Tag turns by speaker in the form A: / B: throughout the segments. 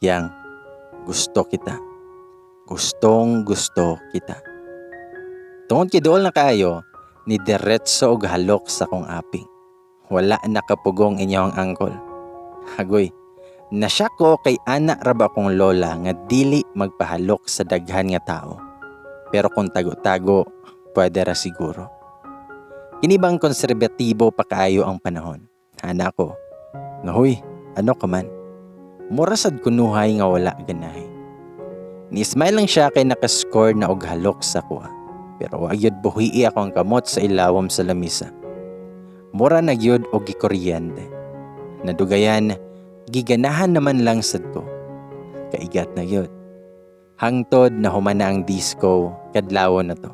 A: Yang, gusto kita. Gustong gusto kita. Tungod kay duol na kaayo, ni diretso og halok sa kong aping. Wala nakapugong inyong angkol. Hagoy, nasya ko kay ana ra ba akong lola nga dili magpahalok sa daghan nga tao. Pero kung tago-tago, pwede ra siguro. Kini bang konserbatibo pa kaayo ang panahon? Ana ko, nga huy, ano ka man? Mura sad kunuhay nga wala ganahi. Ni-smile lang siya kay nakascore na og halok sa kuha. Pero wa gyud buhii ako ang kamot sa ilawom sa lamisa. Mura na gyud og gikuryente. Nadugayan, giganahan naman lang sad ko. Kaigat na gyud. Hangtod na humana ang disco, kadlawon na to.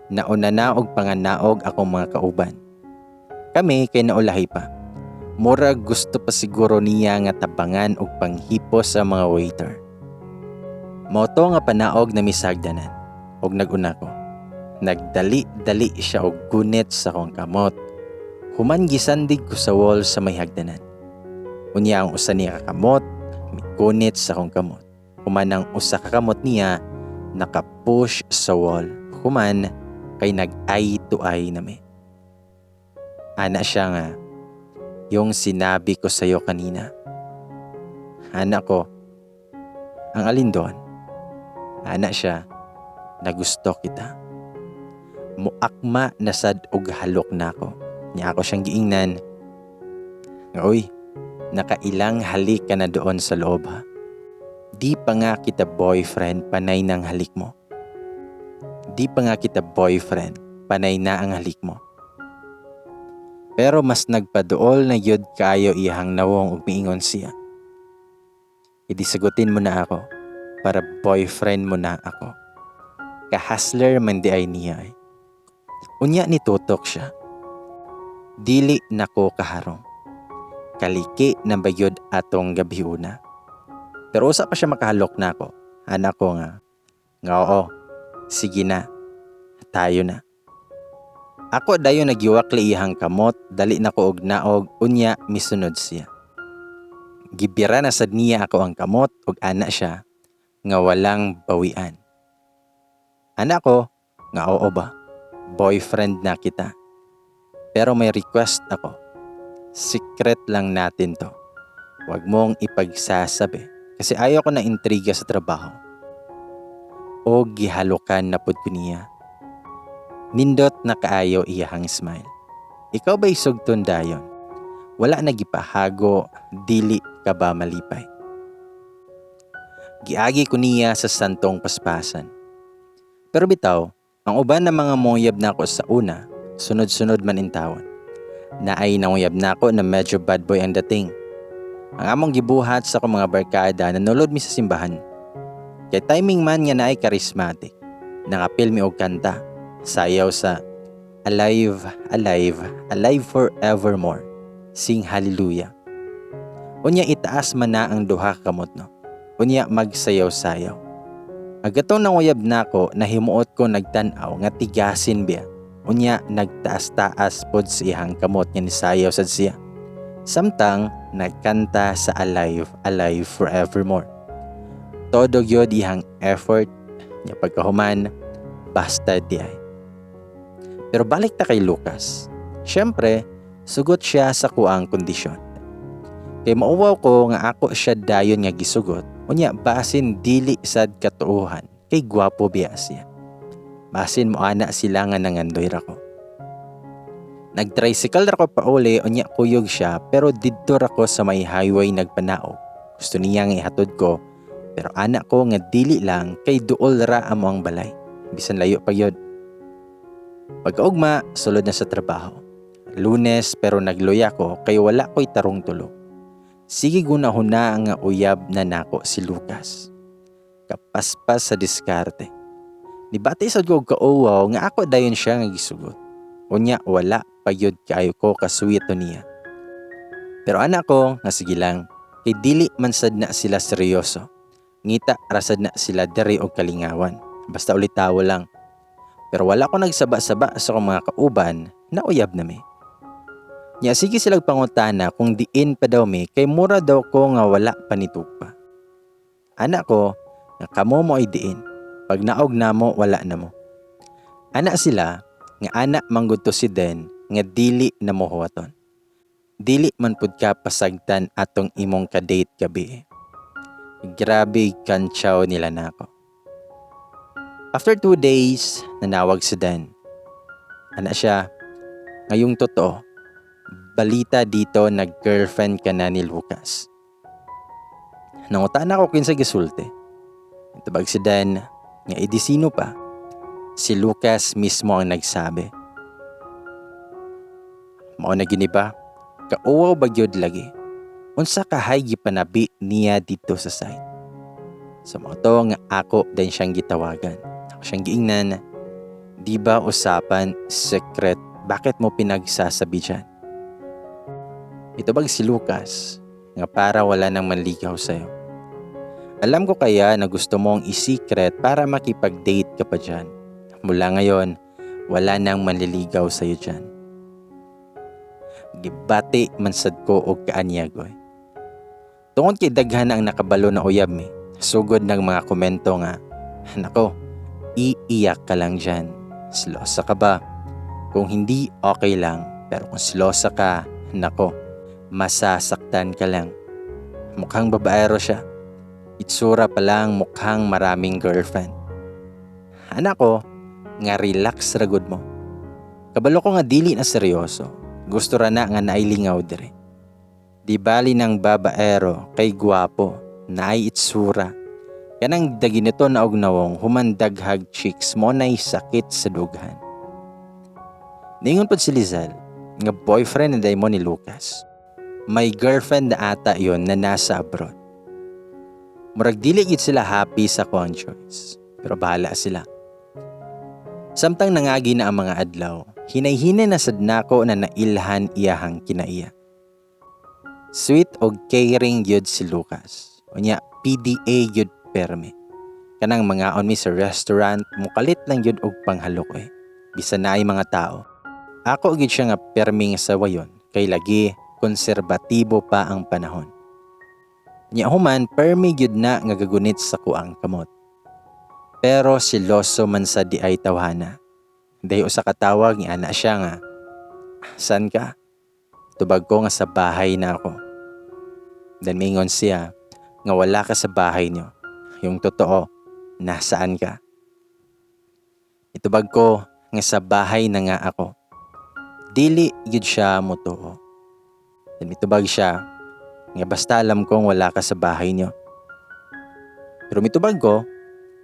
A: Nauna na og panganaog akong mga kauban. Kami kay naulahi pa. Mura gusto pa siguro niya nga tabangan og panghipos sa mga waiter. Mao to nga panaog na misagdanan og naguna ko. Nagdali-dali siya og gunit sa akong kamot. Human gisandig ko sa wall sa may hagdanan. Unya ang usa niya ka kamot, migunit sa akong kamot. Human ang usa ka kamot niya nakapush sa wall. Human kay nag eye to eye nami. Ana siya nga, yung sinabi ko sa'yo kanina. Ana ko, ang alin doon? Ana siya, na gusto kita. Muakma na sad og halok nako. Nya ako siyang giingnan. Nga uy, nakailang halik ka na doon sa loob ha. Di pa nga kita boyfriend, panay ng halik mo. Di pa nga kita boyfriend, panay na ang halik mo. Pero mas nagpaduol na gyud kaayo iyahang nawong ug miingon siya. Idi sagutin mo na ako para boyfriend mo na ako. Ka-hustler man di ay niya ay. Unya ni tutok siya. Dili nako kaharong. Kaliki na bayod atong gabiuna. Pero usa pa siya makahalok nako. Ana ko nga oo, sige na, tayo na. Ako dayon nagiwakli iyang kamot, dali na ko og naog, unya misunod siya. Gibira na sad niya ako ang kamot ug ana siya nga walang bawian. Ana ko nga oo ba, boyfriend na kita. Pero may request ako. Secret lang natin to. Huwag mong ipagsasabi kasi ayaw ko na intriga sa trabaho. O gihalukan na pud ko niya. Nindot na kaayo iyahang smile. Ikaw ba'y sugton dayon? Wala na gipahago, dili ka ba malipay? Giagi ko niya sa santong paspasan. Pero bitaw, ang uban ng mga muyab nako sa una, sunod-sunod man intawon. Naay nanguyab nako na medyo bad boy ang dating. Ang among gibuhat sa akong mga barkada, nanulod mi sa simbahan. Kay timing man nga naay charismatic. Nangapil mi og kanta, sayaw sa Alive, Alive, Alive Forevermore. Sing hallelujah. Unya itaas man na ang duha ka kamot no. Unya magsayaw-sayaw. Agatong nanguyab nako, nahimuot ko nagtan-aw nga tigasin biya. Unya nagtaas-taas pod sa iyang kamot nga nisayaw sad siya. Samtang nagkanta sa Alive, Alive Forevermore. Todo gyud iyang effort nya pagkahuman basta di ay. Pero balik ta kay Lucas. Siyempre, sugot siya sa kuang kondisyon. Kay mauwaw ko nga ako siya dayon nga gisugot, unya basin dili sad katuohan kay gwapo biya siya. Basin mo ana sila nga nangandoy ra ko. Nag-tricycle ra ko pauli, unya kuyog siya pero didto ra ko sa may highway nagpanaog. Gusto niya nga ihatod ko pero ana ko nga dili lang kay duol ra amo ang balay. Bisan layo pa gyud. Pagkaugma, sulod na sa trabaho. Lunes pero nagluya ko kay wala ko'y tarong tulog. Sige guna-huna nga uyab na nako si Lucas. Kapaspas sa diskarte. Nibati sad ko og kauwaw nga ako dayon siya nga gisugot. Unya wala pa gyud kaayo ko kaswito niya. Pero ana ko nga sige lang kay dili man sad na sila seryoso. Ngita rasad na sila diri og kalingawan. Basta ulitawo lang. Pero wala ko nagsaba-saba sa akong mga kauban na uyab na mi. Nya sige silag pangutana kung diin pa daw mi kay mura daw ko nga wala pa nitugpa. Ana ko nga kamo mo ay diin. Pag naog namo, wala na mo. Ana sila nga ana manggod to si Den nga dili na mo huwaton. Dili man pud ka pasagtan atong imong ka-date gabi. Grabe kantsaw nila nako. After 2 days, nanawag si Dan. Ana siya, ngayong totoo, balita dito na girlfriend ka na ni Lucas. Nangutana ko kinsa gisulti. Tubag si Dan, nga edi sino pa? Si Lucas mismo ang nagsabi. Mao na gini ba? Kauwaw ba gyud lagi? Unsa kahay gipanabi niya dito sa site? So mao to nga ako din siyang gitawagan. Ako siyang giingnan, di ba usapan secret, bakit mo pinagsasabi dyan? Itubag si Lucas nga para wala nang manligaw sa'yo. Alam ko kaya na gusto mong i-secret para makipag-date ka pa dyan. Mula ngayon, wala nang manliligaw sa'yo dyan. Gibati man sad ko og kaanyagoy. Tungod kay daghan ang nakabalo na uyab mi, sugod ng mga komento nga, nako, iiyak ka lang dyan. Selosa ka ba? Kung hindi, okay lang. Pero kung selosa ka, nako, masasaktan ka lang. Mukhang babaero siya. Itsura pa lang mukhang maraming girlfriend. Anak ko, nga relax ra gud mo. Kabalo ko nga dili na seryoso. Gusto ra na nga naay lingaw dire. Di bali ng babaero kay gwapo, naay itsura. Kanang daginito na og nawong human daghag chicks mo nay sakit sa dughan. Ningon pod si Lizelle nga boyfriend na mo ni Lucas. May girlfriend na ata yon na nasa abroad. Murag dili gid sila happy sa kuang choice. Pero bahala sila. Samtang nangagi na ang mga adlaw, hinay-hinay na sad nako na nailhan iyahang kinaiya. Sweet og caring gyud si Lucas. Unya PDA gyud perme. Kanang mangaon mi sa restaurant, mukalit lang gyud og panghalok eh. Bisan naay mga tao. Ako gyud siya nga perming sawayon kay lagi konserbatibo pa ang panahon. Nya human permi gyud na nga gagunit sa kuang kamot. Pero seloso man sa di ay tawhana. Dayo sa katawag ni ana siya nga, "San ka?" Tubag ko nga sa bahay na ako. Then mingon siya nga wala ka sa bahay niyo. Yung totoo, nasaan ka? Itubag ko nga sa bahay na nga ako. Dili gyud siya motuo. Then mitubag siya nga basta alam kong wala ka sa bahay niyo. Pero mitubag ko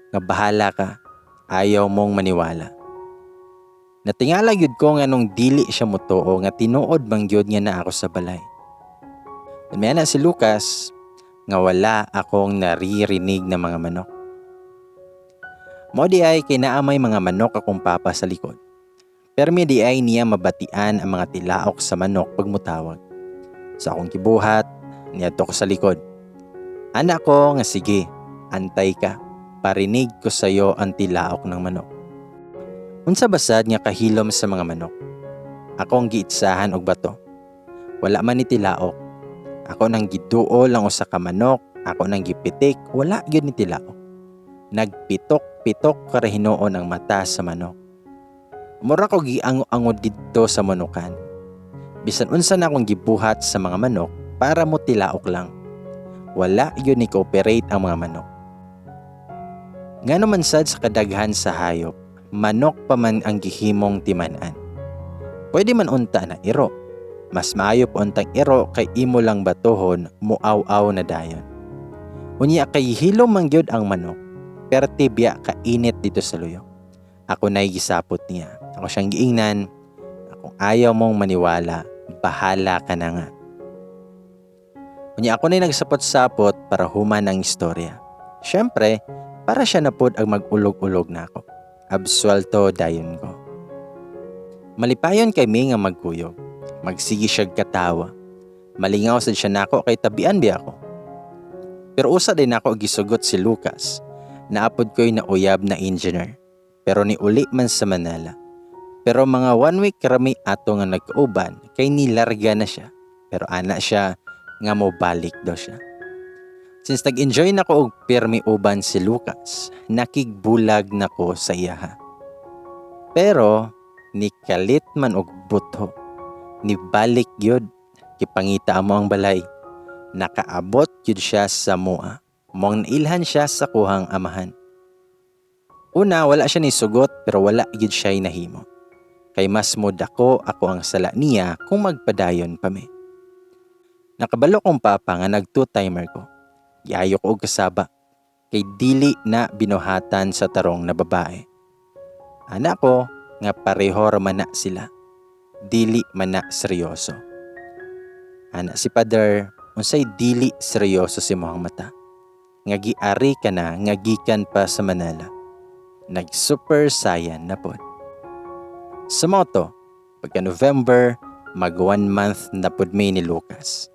A: nga bahala ka, ayaw mong maniwala. Natingala gyud ko nga nung dili siya motuo nga tinuod bang gyud nga na ako sa balay. Then may si Lucas nga wala akong naririnig na mga manok. Mo di ay kay naa may mga manok akong papa sa likod. Permi di ay niya mabatian ang mga tilaok sa manok pag mutawag. Sa akong kibuhat, niadto ko sa likod. Ana ko nga sige, antay ka. Parinig ko sayo ang tilaok ng manok. Unsa basad nga kahilom sa mga manok? Ako ang giitsahan og bato. Wala man ni tilaok. Ako nang giduol ang usa ka manok, ako nang gipitik, wala gyud ni tilaok. Nagpitok-pitok kara hinuon ang mata sa manok. Mura ko giango-ango didto sa manukan. Bisan unsa na akong gibuhat sa mga manok para mo tilaok lang. Wala gyud ni cooperate ang mga manok. Ngano man sad sa kadaghan sa hayop, manok pa man ang gihimong timan-an? Pwede man unta na iro. Mas maayo pa untang iro kay imo lang batuhon, muaw-aw na dayon. Unya kay hilom man gyud ang manok, perti biya kainit dito sa luyo. Ako na'y gisapot niya. Ako siyang giingnan, kung ayaw mong maniwala, bahala ka na nga. Unya ako na'y nagsapot-sapot para human ang istorya. Siyempre, para siya na pod ang mag-ulog-ulog na ako. Absuelto dayon ko. Malipayon kay mi nga magkuyog. Magsige siya katawa. Malingaw sad siya nako kay tabian bi ako. Pero usa din ako gisugot si Lucas. Naapod ko'y nauyab na engineer. Pero ni uli man sa Manila. Pero mga one week rami ato nga nagkauban kay nilarga na siya. Pero ana siya nga mobalik daw siya. Since nag-enjoy na ko og pirmi uban si Lucas, nakigbulag na ko sa iyaha. Pero nikalit man og butho. Nibalik gyud, gipangita amo ang balay. Nakaabot gyud siya sa mua. Mong nailhan siya sa kuhang amahan. Una, wala siya nisugot pero wala gyud siya nahimo. Kay mas modako ako ang sala niya kung magpadayon pa mi. Nakabalo kong papa nga nag two-timer ko. Giayo ko og kasaba. Kay dili na binuhatan sa tarong na babae. Ana ko nga pareho ra man na sila. Dili man na seryoso. Ana si Father, unsay dili seryoso sa imong mata? Nga giari ka na nga gikan pa sa Manila. Nag super saiyan na pod. Sa moto, pagka November, mag 1 month na pod mi ni Lucas.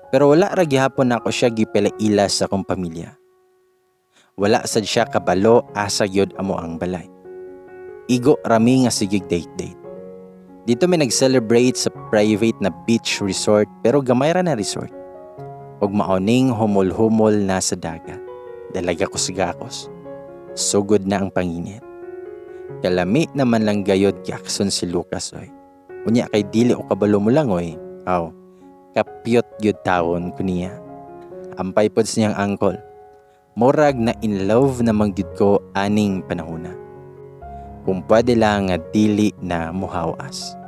A: Pero wala ra gihapon nako siya gipila-ila sa akong pamilya. Wala sad siya kabalo asa gyud amo ang balay. Igo rami nga sigig date-date. Dito mi nag-celebrate sa private na beach resort pero gamay ra na resort. Ug maoning humol-humol na sa dagat. Dalaga ko sa gakos. Sugod na ang panginit. Kalami naman lang gayod giakson si Lucas oy. Unya kay dili o kabalo mo lang oy. Aw, kapyot gyud tawon ko niya. Ampay pod sa niyang uncle. Murag na in love naman gyud ko aning panahona. Kung pwede lang nga dili na muhawas.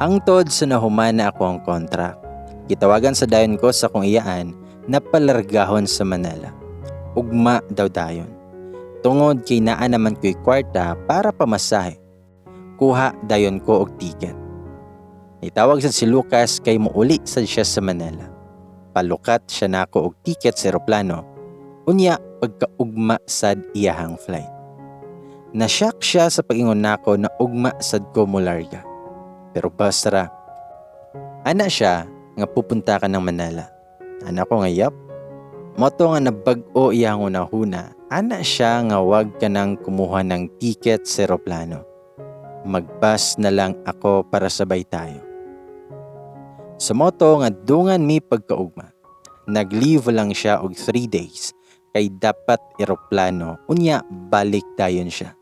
A: Hangtod sa nahuman na ako ang contract. Gitawagan sa dayon ko sa akong iyaan na palargahon sa Manila. Ugma daw dayon. Tungod kay naa naman ko'y kwarta para pamasahe. Kuha dayon ko og ticket. Nitawag sad si Lucas kay muuli sad siya sa Manila. Palukat siya nako og ticket sa eroplano. Unya pagkaugma sad iyahang flight. Nashock siya sa pag-ingon nako na ugma sad ko mularga. Pero basta ra. Ana siya nga pupunta ka ng Manila. Ana ko nga yap. Moto nga nabag-o iyang hunahuna. Ana siya nga wag ka nang kumuha ng ticket sa eroplano. Magbus na lang ako para sabay tayo. Sa moto nga dungan mi pagkaugma. Nag-leave lang siya og 3 days kay dapat eroplano unya balik dayon siya.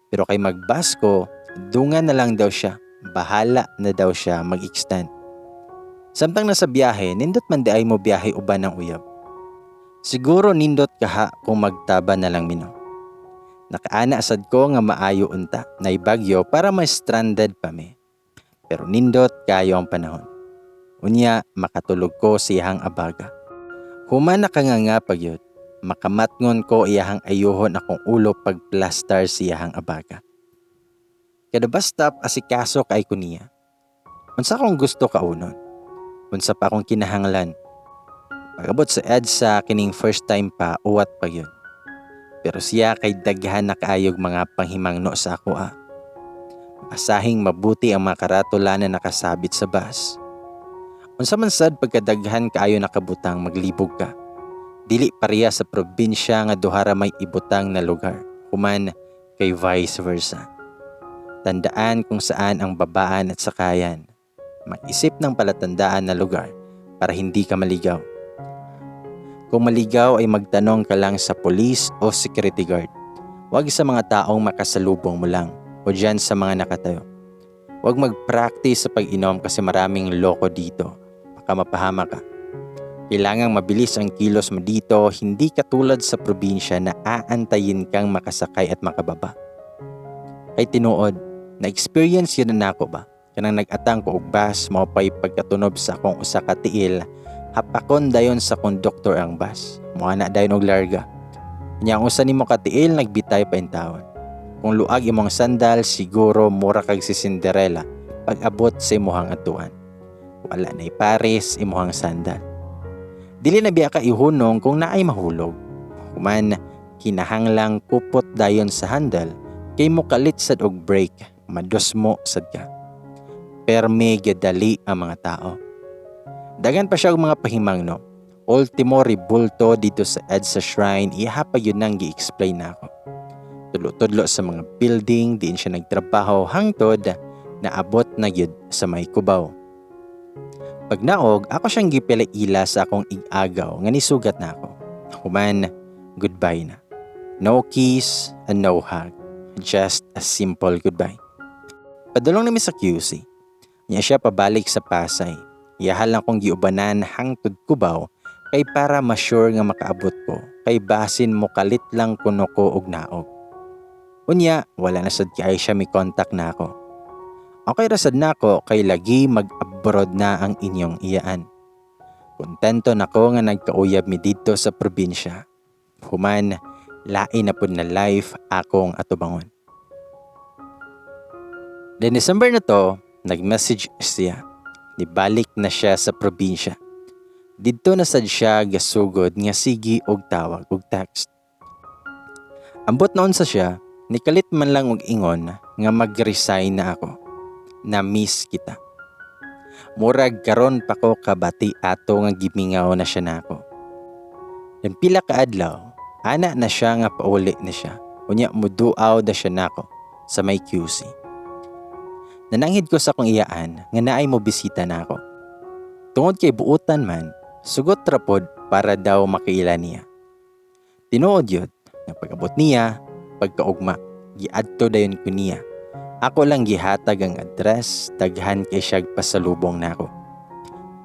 A: Pero kay magbus ko, dungan na lang daw siya. Bahala na daw siya mag-extend. Samtang nasa biyahe, nindot man di ay mo biyahe uban ng uyab. Siguro nindot kaha kung magtaba na lang mino. Nakaana sad ko nga maayo unta na Bagyo para ma-stranded pa mi. Pero nindot kayo ang panahon. Unya makatulog ko sa iyahang abaga. Human nakanganga pagyud, makamatngon ko iyahang ayuhon akong ulo pagplastar sa iyahang abaga. Kada bus stop asikaso kay ko niya. Unsa akong gusto kaunon? Unsa pa akong kinahanglan? Pag-abot sa EDSA kining first time pa uwat pa yun. Pero siya kay daghan na kaayog mga panghimangno sa ako ah. Basahing mabuti ang mga karatula na nakasabit sa bus. Unsa man sad pagkadaghan kaayo nakabutang maglibog ka. Dili pareha sa probinsya nga duha ra may ibutang na lugar, human kay vice versa. Tandaan kung saan ang babaan at sakayan. Mag-isip ng palatandaan na lugar para hindi ka maligaw. Kung maligaw ay magtanong ka lang sa police o security guard. Huwag sa mga taong makasalubong mo lang o dyan sa mga nakatayo. Huwag mag-practice sa pag-inom kasi maraming loko dito. Baka mapahama ka. Kailangang mabilis ang kilos mo dito, hindi katulad sa probinsya na aantayin kang makasakay at makababa. Kay tinuod, na-experience yun na nako ba? Kanang nag-atang ko og bus, mao pa'y pagkatunob sa akong usa ka tiil, hapakon dayon sa konduktor ang bus. Muha na dayon og larga. Nya ang usa nimo ka tiil nagbitay pa intawon. Kung luag imong sandal, siguro mura kag si Cinderella pag abot sa imuhang atuan. Wala na'y pares imuhang sandal. Dili na biya ka ihunong kung naay mahulog. Human, kinahanglang kupot dayon sa handle kay mokalit sad og brake, madusmo sad ka. Perme gadali ang mga tao. Dagan pa siya og mga pahimangno. Ultimo ribulto dito sa EDSA Shrine, iha pa yun nang gi-explain na ako. Tudlo-tudlo sa mga building, diin siya nagtrabaho hangtod naabot na gyud sa may Cubao. Pagnaog, ako siyang gipila-ila sa akong ig-agaw nga nisugat na ako. Human, goodbye na. No kiss and no hug. Just a simple goodbye. Padulong nami sa QC. Nya siya pabalik sa Pasay. Iyaha lang kong giubanan hangtod Cubao kay para ma-sure nga makaabot ko kay basin mo kalit lang kuno ko og naog. Unya, wala na sad kay siya mi contact na ako. Okay ra sad nako kay lagi mag-abroad na ang inyong iyaan. Kontento nako nga nagkauyab mi didto sa probinsya. Human, lain na pud na life akong atubangon. Then December na to, nag-message siya. Nibalik na siya sa probinsya. Didto na sad siya gasugod nga sige og tawag og text. Ambot noon sa siya, nikalit man lang og ingon nga mag-resign na ako. Na-miss kita. Murag karon pa ko kabati ato nga gimingaw na siya nako. Then pila ka adlaw, ana na siya nga pauli na siya. Unya muduaw na siya nako sa may QC. Nananghid ko sa akong iyaan nga naay mo bisita nako. Tungod kay buutan man, sugot ra pod para daw makaila niya. Tinuod yun, nga pag-abot niya, pagkaugma, giadto dayon ko niya. Ako lang gihatag ang address, daghan kay siyag pasalubong nako.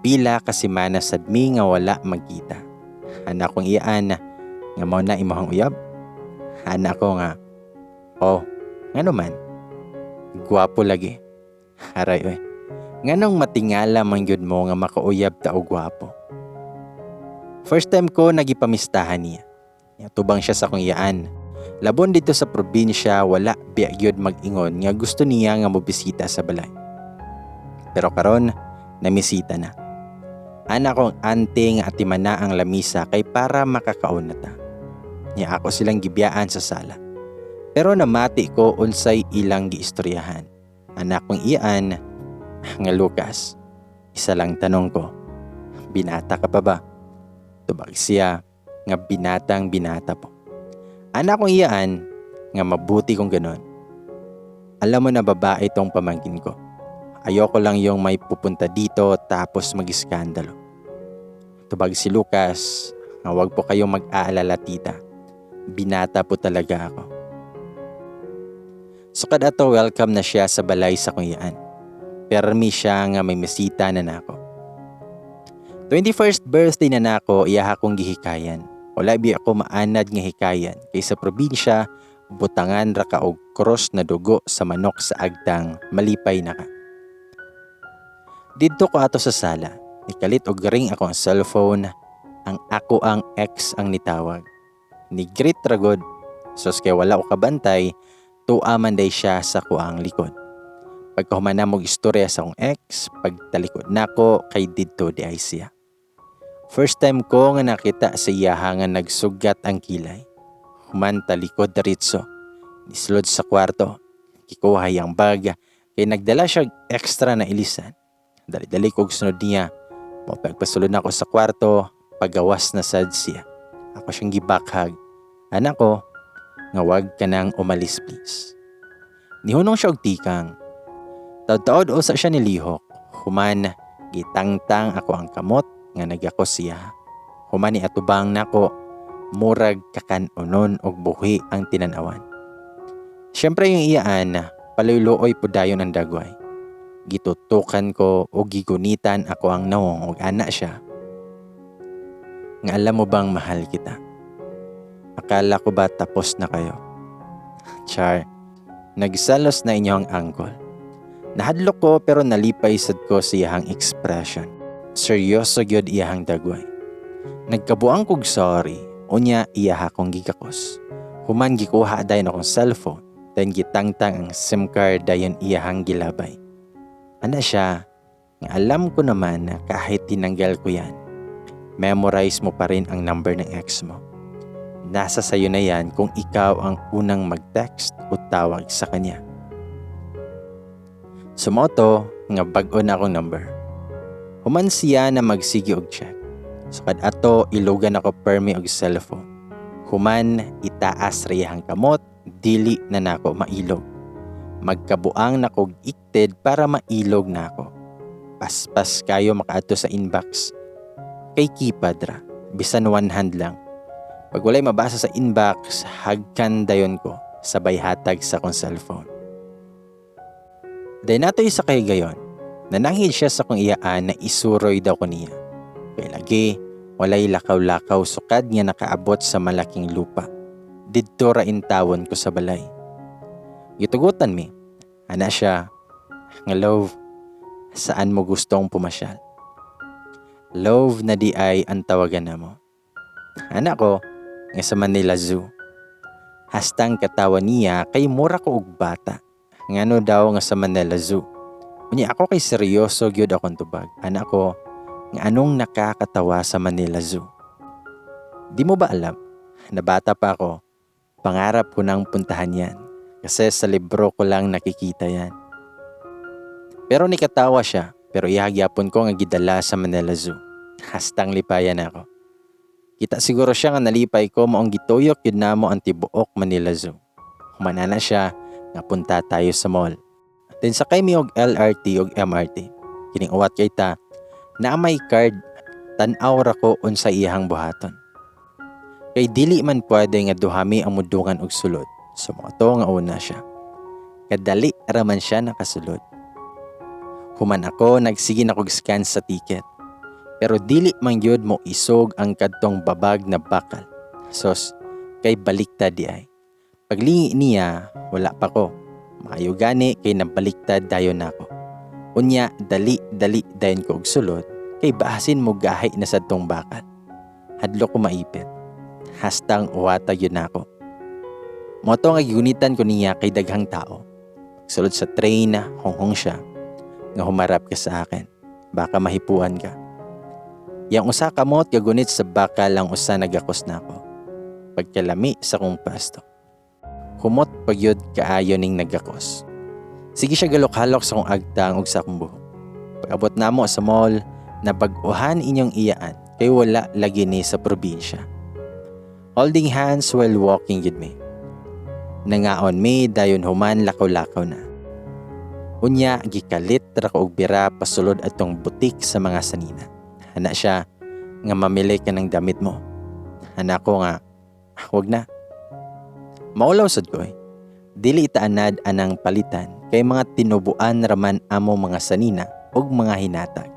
A: Pila ka semana sad mi nga wala magkita. Ana kong iyaan nga mao na imong uyab. Ana ko nga, oh, ngano man? Gwapo lagi. Aray oy. Nganong matingala man gyud mo nga makauyab ta og gwapo. First time ko nagipamistahan niya. Tubang siya sa akong iyaan. Labon dito sa probinsya, wala biya gyud mag-ingon nga gusto niya nga mobisita sa balay. Pero karon namisita na. Ana kong ante nga atimana ang lamisa kay para makakaon na ta. Nya ako silang gibiyaan sa sala. Pero namati ko unsay ilang giistoryahan. Ana kong iyaan nga Lucas, isa lang tanong ko, binata ka pa ba? Tubag siya nga binatang binata po. Ana kong iyaan nga mabuti kong ganon. Alam mo na babae itong pamangkin ko. Ayoko lang yung may pupunta dito tapos mag-iskandalo. Tubag si Lucas nga wag po kayong mag-aalala, tita. Binata po talaga ako. Sukad ato, welcome na siya sa balay sa kong iyaan. Permi siya nga may misita na nako. 21st birthday na nako, iyaha kong gihikayan. Wala bi ako maanad nga hikayan kay sa probinsya butangan ra ka og cross na dugo sa manok sa agtang, malipay na ka. Didto ko ato sa sala, nikalit og ring ako ang cellphone, ang ako ang ex ang nitawag. Ni-greet ra gud, sos kay wala ko kabantay, tuwa man day siya sa kuang likod. Pagkahuman na mog istorya sa akong ex, pagtalikod nako kay didto di ay siya. First time ko nga nakita sa iyaha nga nagsugat ang kilay. Human talikod diretso. Nisulod sa kwarto. Kikuha yang bag kay nagdala siya extra na ilisan. Dali-dali kog sunod niya. Mo pagpasulod na ako sa kwarto, pagawas na sad siya. Ako siyang gibakhag. Anak ko, nga wag ka nang umalis please. Nihunong siya og tikang. Taod-taod usa siya nilihok. Human, gitangtang ako ang kamot nga nagako siya. Human ni atubang nako, murag kakan-unon og buhi ang tinanawan. Siyempre yung iyaan, paluyloy po dayon ang dagway. Gitutukan ko o gigunitan ako ang nawong og ana siya. Nga alam mo bang mahal kita? Akala ko ba tapos na kayo? Char, nagsalos na inyong angkol. Nahadlok ko pero nalipay sad ko sa iyahang expression. Seryoso gyud iyahang dagway. Nagkabuang kog sorry, unya iyaha kong gigakos. Human gikuha dayon akong cellphone, dayon gitangtang ang SIM card dayon iyahang gilabay. Ana siya, nga alam ko naman na kahit tinanggal ko yan, memorize mo pa rin ang number ng ex mo. Nasa sayo na yan kung ikaw ang unang mag-text o tawag sa kanya. Sumoto nga bag-o na akong number. Human siya na magsige og check. Sukad ato ilugan ako permi og cellphone. Human itaas riyahang kamot, dili na nako mailog. Magkabuang nako ikted para mailog nako. Paspas kayo makaadto sa inbox. Kay keypad ra, bisan one hand lang. Pag walay mabasa sa inbox, hagkan dayon ko, sabay hatag sa akong cellphone. Dayon natoy sa kahigayon, nananghid siya sa akong iyaan na isuroy daw ko niya. Kay lagi, walay lakaw-lakaw sukad nga nakaabot sa malaking lupa. Didto ra intawon ko sa balay. Gitugutan mi. Ana siya, nga, "Love, saan mo gustong pumasyal?" Love na diay ang tawagan namo. Ana ko, nga sa Manila Zoo. Hastang katawa niya kay mura ko og bata. Ngano daw nga sa Manila Zoo? Unya ako kay seryoso gyud akong tubag. Ana ko, nga anong nakakatawa sa Manila Zoo? Di mo ba alam, na bata pa ako, pangarap ko nang puntahan yan. Kasi sa libro ko lang nakikita yan. Pero nikatawa siya, pero iya gyapon ko nga gidala sa Manila Zoo. Hastang lipayan ako. Kita siguro siya nga nalipay ko, maong gituyok yun namo ang tibuok Manila Zoo. Human ana siya nga punta tayo sa mall. Then sakay mi og LRT og MRT. Kining uwat kay ta, naa may card, tan-aw ra ko unsa iyahang buhaton. Kay dili man pwede nga duha mi ang mudungan og sulod. So mao to nga una siya. Kadali ra man siya nakasulod. Human ako, nagsige na kog scan sa ticket. Pero dili man gyud mo isog ang kadtong babag na bakal. Sos, kay baliktad di ay. Paglingi niya, wala pa ko. Maayo gani kay nabaliktad dayon nako. Unya, dali dali dayon ko og sulod kay basin mo gahi na sa tong bakal. Hadlok ko maipit. Hastang uwata gyud nako. Mao to nga gigunitan ko niya kay daghang tao. Sulod sa train, honghong siya nga humarap ka sa akin. Baka mahipuan ka. Yang usa kamot gagunit sa bakal, ang usa nagakos nako. Pagkalami sa kong pwesto. Humot pagyud kaayo ning nagakos. Sige siya galok-halok sa kong agtang ug sa akong buhok. Pag-abot namo sa mall, nabag-uhan inyong iyaan kay wala lagi ni sa probinsya. Holding hands while walking gid mi. Nangaon mi, dayon human lakaw-lakaw na. Unya gikalit ra ko og bira pasulod atong butik sa mga sanina. Ana siya nga mamili ka ng damit mo. Ana ko nga, "Ah, wag na." Maulaw sad ko eh. Dili itaanad anang palitan kay mga tinubuan raman amo mga sanina ug mga hinatag.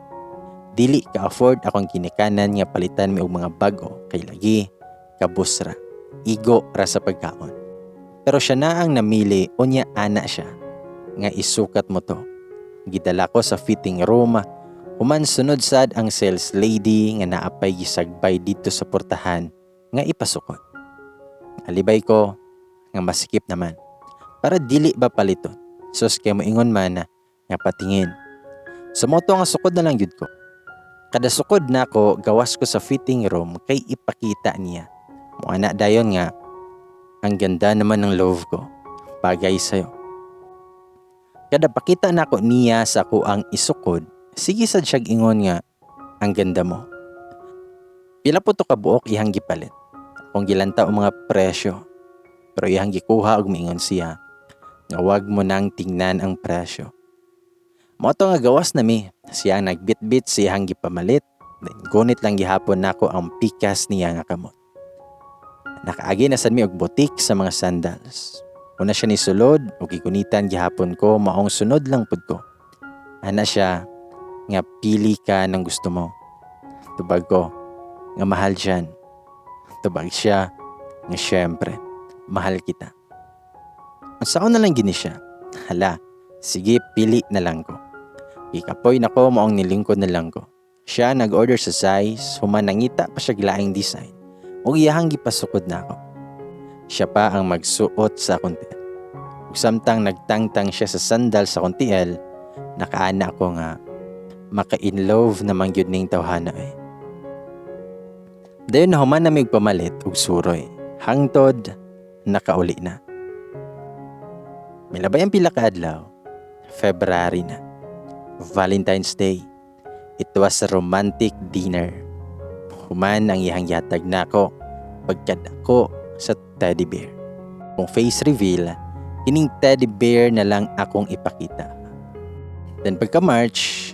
A: Dili ka afford akong kinikanan nga palitan mi og mga bag-o kay lagi kabus ra. Igo ra sa pagkaon. Pero siya na ang namili, unya ana siya nga isukat mo to. Gidala ko sa fitting room, human sunod sad ang sales lady nga naapay gisagbay dito sa portahan nga ipasukot. Alibay ko nga masikip naman. Para dili ba paliton? Sus, kay moingon man na nga patingin. Sa mao to nga sukod na lang gyud ko. Kada sukod nako, gawas ko sa fitting room kay ipakita niya. Muana dayon nga, ang ganda naman ng love ko. Bagay sa'yo. Kada pakita nako niya sa ako ang isukod, sige sad siya ingon nga, ang ganda mo. Pila po to kabuok ihang gipalit. Akong gilantaw ang mga presyo. Pero iyang gikuha og miingon siya nga wag mo nang tingnan ang presyo. Mao to nga gawas na mi. Siya ang nagbitbit sa iyang gipamalit. Then gunit lang gihapon nako ang pikas niya nga kamot. Nakaagi na sad mi og butik sa mga sandals. Una siya ni sulod ug gigunitan gihapon ko, maong sunod lang pud ko. Ana siya nga pili ka ng gusto mo. Tubag ko nga mahal dyan. Tubag siya nga syempre mahal kita. Unsaon na lang gini siya? Hala, sige, pili na lang ko. Gikapoy na ko, maong nilingkod na lang ko. Siya nag-order sa size, human nangita pa siya laing design. Ug iyahang gipasukod na ako. Siya pa ang magsuot sa akong tiil. Ug samtang nagtangtang siya sa sandal sa akong tiil, nakaana ako nga maka-in love naman gyud ning tawhana eh. Dayon nahuman na mig pamalit ug suroy. Hangtod nakauli na. Milabay ang pila ka adlaw, February na. Valentine's Day. It was a romantic dinner. Human ang iyang yatag nako pagkadako sa teddy bear. Kung face reveal, kining teddy bear na lang akong ipakita. Then pagka March,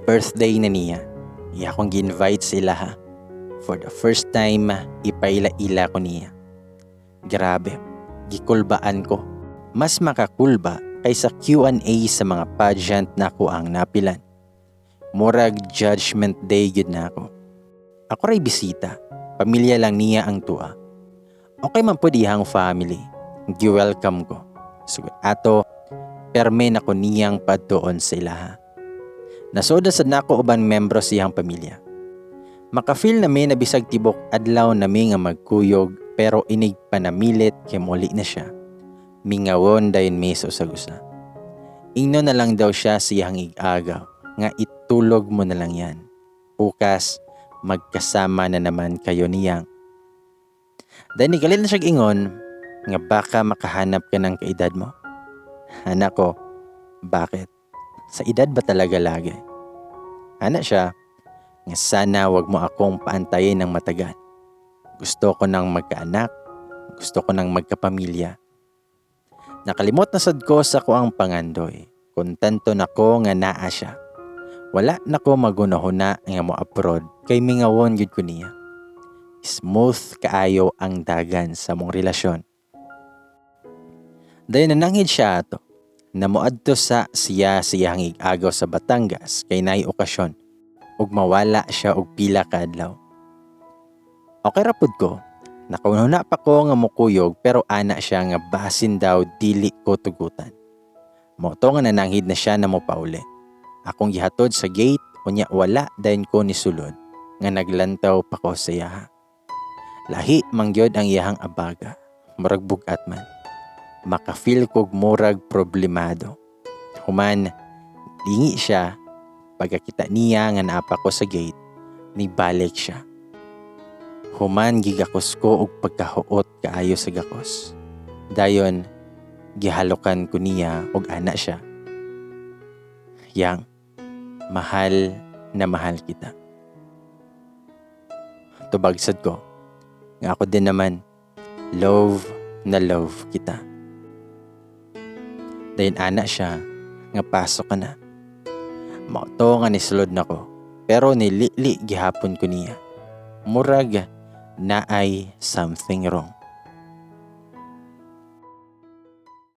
A: Birthday na niya. Iya akong gi-invite sila ha. For the first time, ipaila-ila ko niya. Grabe, gikulbaan ko. Mas makakulba kaysa Q&A sa mga pageant na ako ang napilan. Murag judgment day gyud na ako. Ako ray bisita, pamilya lang niya ang tuwa. Okay man pud iyang family. Gi-welcome ko. Sugod ato, perme na ko niyang padtuon sa ilaha. Nasuod na sad nako uban membro sa iyang pamilya. Maka-feel na mi na bisag tibok adlaw nami nga magkuyog, pero inig panamilit kay muli na siya. Mingawon dayon mi sa usag-usa. Ingno na lang daw siya sa iyang ig-agaw nga itulog mo na lang yan. Bukas magkasama na naman kayo niyang. Dahil ni galit na siya ingon nga baka makahanap ka ng kaedad mo. Ana ko, bakit? Sa edad ba talaga lagi? Ana siya, nga sana wag mo akong paantayin ng matagal. Gusto ko nang magkaanak, gusto ko nang magkapamilya. Nakalimot na sad ko sa kuang pangandoy. Kontento na ko nga naa siya. Wala na ko magunahuna nga mo abroad kay mingawon gyud ko niya. Smooth kaayo ang dagan sa mong relasyon. Dayon nananghid siya ato na moadto sa siya siyang ig-agaw sa Batangas kay naay okasyon ug mawala siya og pila ka adlaw. Okay ra pud ko. Nakahuna pa ko nga mokuyog, pero ana siya nga basin daw dili ko tugutan. Mao to nga nananghid na siya na mopauli. Akong gihatod sa gate, unya wala dayon ko ni sulod nga naglantaw pa ko sa iyaha. Lahi mangyod ang iyahang abaga, murag bugat man. Maka-feel kog murag problemado. Human, lingi siya, pagkakita niya nga naa pa ko sa gate, nibalik siya. Human gigakos ko og pagkahuot kaayo sa gakos. Dayon, gihalokan ko niya og ana siya. Yang, mahal na mahal kita. Tubag sad ko, nga ako din naman, love na love kita. Dayon ana siya, nga pasok ka na. Mao to nga nisulod nako, pero nilili gihapon ko niya. Murag naay something wrong.